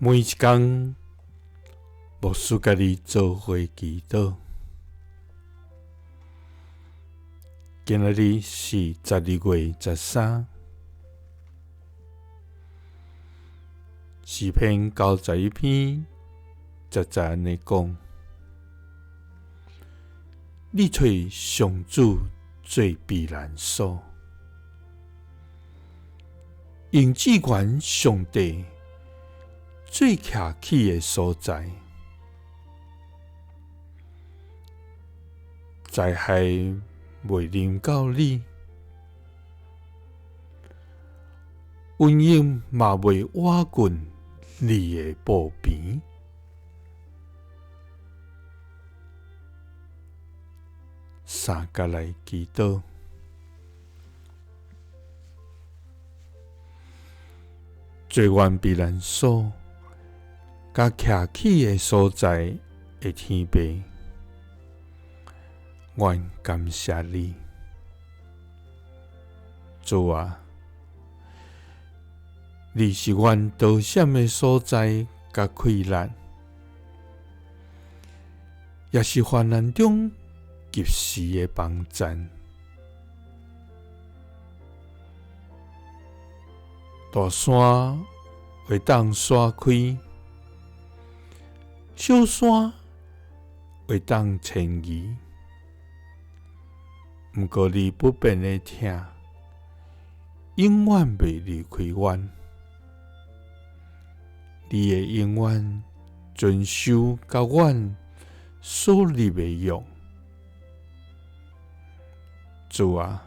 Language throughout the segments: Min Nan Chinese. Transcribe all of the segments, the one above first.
每一工，牧師佮你做伙祈禱。今仔日是12月13，詩篇91篇10節按呢講：你揣上主做避難所，用至懸上帝做徛起的所在，災害袂臨到你，瘟疫嘛袂倚近你的布棚。三角來祈禱，做阮避難所，佮徛起的所在的天父，阮感謝你，主啊，你是阮逃閃的所在佮氣力，也是患難中及時的幫贊。大山會當徙開，小山會當遷移，毋過你不變的疼，永遠袂離開阮。你會永遠遵守佮阮所立的約。主啊，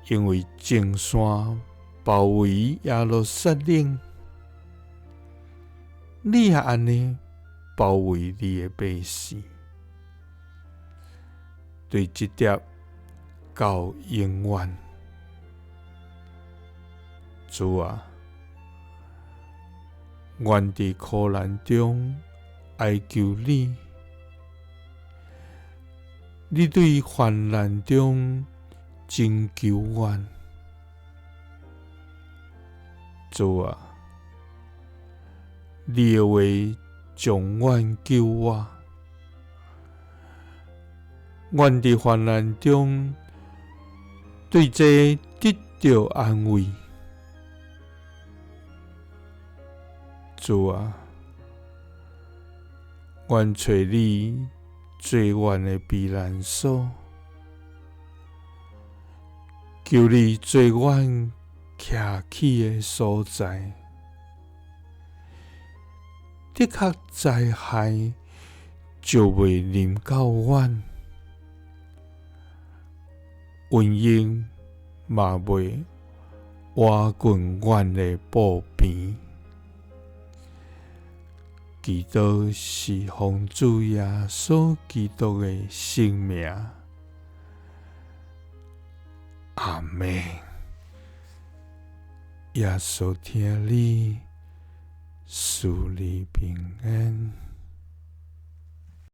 因為眾山包圍耶路撒冷，你也按呢包圍你的百姓，對這直到永遠。主啊，阮佇苦難中哀求你，你對患難中拯救阮。主啊，你的話將阮救活，阮佇患難中對這得著安慰。主啊，阮揣你做阮的避難所，求你做阮徛起的所在。的確災害就袂臨到阮，瘟疫嘛袂倚近阮的布棚。祈禱是奉主耶穌基督的聖名，阿們。耶穌疼你，賜你平安。